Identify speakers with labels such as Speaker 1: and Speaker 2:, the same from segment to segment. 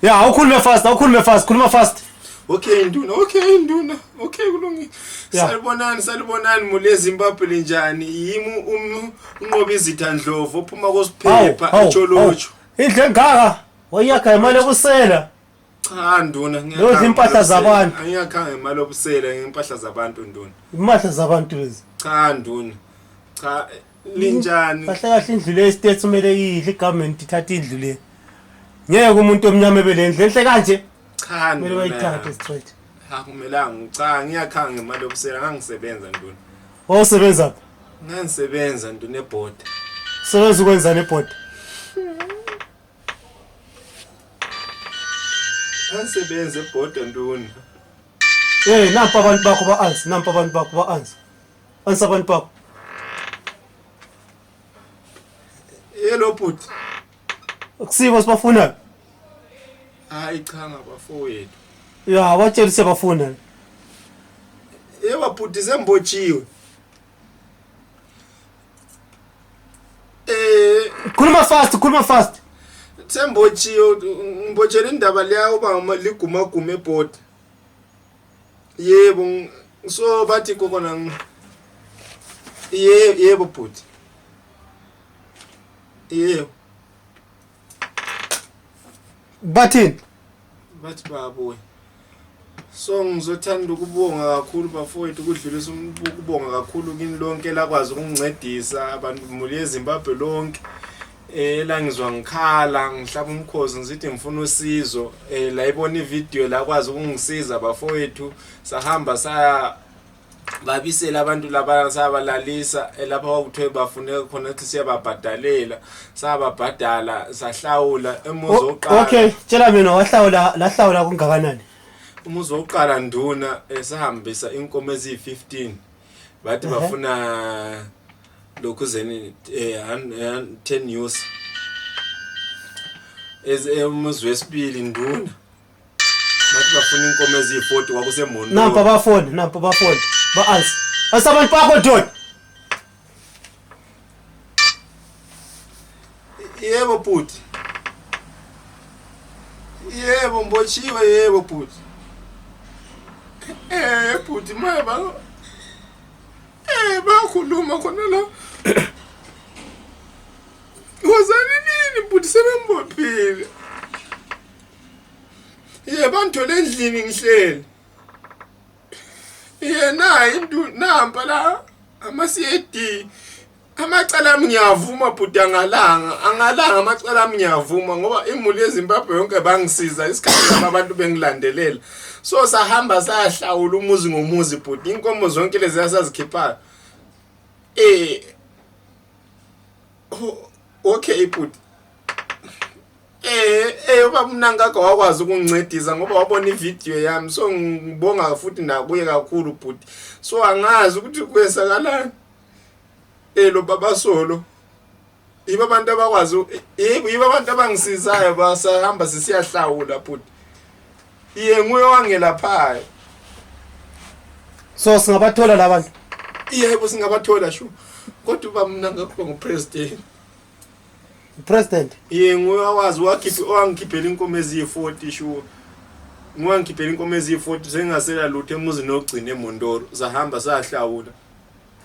Speaker 1: Ya, awukhulume fast, awukhulume fast, khuluma fast.
Speaker 2: Okay nduna, okay nduna, okay kulungile.
Speaker 1: Yeah.
Speaker 2: Salibonani, salibonani mule Zimbabwe linjani? Yimi unqoba izitha Ndlovu ophuma kosiphepha eTsholotsho.
Speaker 1: Indlu engaka wayakha imali yokusela.
Speaker 2: Cha nduna,
Speaker 1: Lodla impahla zabantu.
Speaker 2: Angiyakhanga imali yobusela, ngempahla zabantu nduna.
Speaker 1: Impahla zabantu lezi.
Speaker 2: Cha nduna. Cha linjani?
Speaker 1: Kahle kahle indlu le state kumele iyidle igovernment ithathe indlu le. Ngeke umuntu omnyama ebe le ndlu enhle kanje.
Speaker 2: Cha
Speaker 1: Kumele
Speaker 2: nduna.
Speaker 1: bayithathe straight.
Speaker 2: Akumelanga, cha ngiyakhanga ngemali yobusela ngangisebenza nduna.
Speaker 1: Wawusebenza phi?
Speaker 2: Ngangisebenza nduna ebhoda.
Speaker 1: Sebenza ukwenzani ebhoda?
Speaker 2: Ngangisebenza ebhoda nduna.
Speaker 1: Hey, nampa abantu bakho ba-ansi, nampa abantu bakho ba-ansi. Ansi abantu bakho.
Speaker 2: Hello bhuti.
Speaker 1: Akusibo sibafunayo.
Speaker 2: Hayi cha ngabafowethu.
Speaker 1: Ya, watshela siyabafuna.
Speaker 2: Yebo bhuti sembotshiwe. Eh
Speaker 1: Khuluma fast, khuluma fast.
Speaker 2: sembotshiwe ngibotshela indaba leya uba liguma guma ebhoda. Yebo so bathi kokona yebo yebo bhuti. Yebo.
Speaker 1: Bathini?
Speaker 2: Bathi bayabuya. So ngizothanda ukubonga kakhulu bafowethu ukudlulisa ukubonga kakhulu kini lonke lakwazi ukungincedisa abantu muli eZimbabwe lonke. Eh la ngizwa ngikhala ngihlaba umkhosi ngizithi ngifuna usizo eh la ibona ivideo lakwazi ukungisiza bafowethu sahamba saya babisela abantu laba sabalalisa eh, lapha kwakuthiwe bafuneka khona ukuthi siyababhadalela sababhadala sahlawula emuzi wokuqala
Speaker 1: Okay, tshela mina wahlawula lahlawula kungakanani?
Speaker 2: Umuzi wokuqala nduna esahambisa inkomo eziyi-15 bathi bafuna lokhu zeni 10 use umuzi wesibili nduna bathi bafuna inkomo eziyi-40 kwakusemondo
Speaker 1: Nampa bafoni, nampa bafoni. Ba answer. Asabantu bakho ndoda.
Speaker 2: Yebo bhuti. Yebo mbotshiwe yebo bhuti. Eh bhuti maye ba Eh bakhuluma khona la. Wozani nini bhuti sebembophile. Yebo angithole endlini ngihleli. Yena into nampa la ama CAD amacala ami ngiyavuma bhuti angalanga angalanga amacala ami ngiyavuma ngoba imuli yeZimbabwe yonke bangisiza isikhathi laba abantu bengilandelela so sahamba sayahlawula umuzi ngomuzi bhuti inkomo zonke lezi asazikhiphayo eh okay bhuti Eh eh ubaba uMnangagwa wakwazi ukungincedisa ngoba wabona ivideo yami so ngibonga futhi nakuye kakhulu bhuti so angazi ukuthi kwenzakalani eh lo baba solo yibo abantu abakwazi yebo yibo abantu abangisizayo basahamba sisiyahlawula bhuti iye nguye owangelaphayo
Speaker 1: So singabathola labantu.
Speaker 2: Yebo singabathola shu kodwa ubaba uMnangagwa ngupresident
Speaker 1: President.
Speaker 2: Ye nguye owazi wakhipha owangikhiphela inkomo eziyi-40 sure. Nguye wangikhiphela inkomo eziyi-40 sengingasela lutho emuzini ogcina eMondoro. Sahamba sahlawula.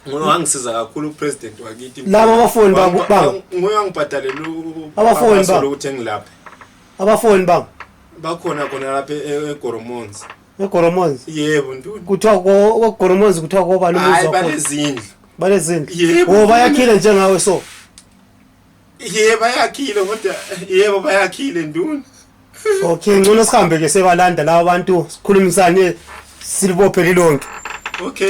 Speaker 2: Nguye wangisiza kakhulu upresident wakithi.
Speaker 1: Laba abafoni babo babo.
Speaker 2: Nguye wangibhadalela
Speaker 1: Abafoni babo.
Speaker 2: ukuthi engilaphe.
Speaker 1: Abafoni babo.
Speaker 2: Bakhona khona lapha eGoromonzi.
Speaker 1: EGoromonzi.
Speaker 2: Yebo ntuli.
Speaker 1: Kuthiwa ko Goromonzi kuthiwa kobani umuzi
Speaker 2: Hayi
Speaker 1: wakho?
Speaker 2: balezindlu.
Speaker 1: Balezindlu.
Speaker 2: Yebo.
Speaker 1: Oh bayakhile njengawe so.
Speaker 2: Yebo bayakhile kodwa yebo bayakhile nduna.
Speaker 1: Okay ngcono sihambe ke sebalanda laba bantu sikhulumisane silibophe lilonke.
Speaker 2: Okay.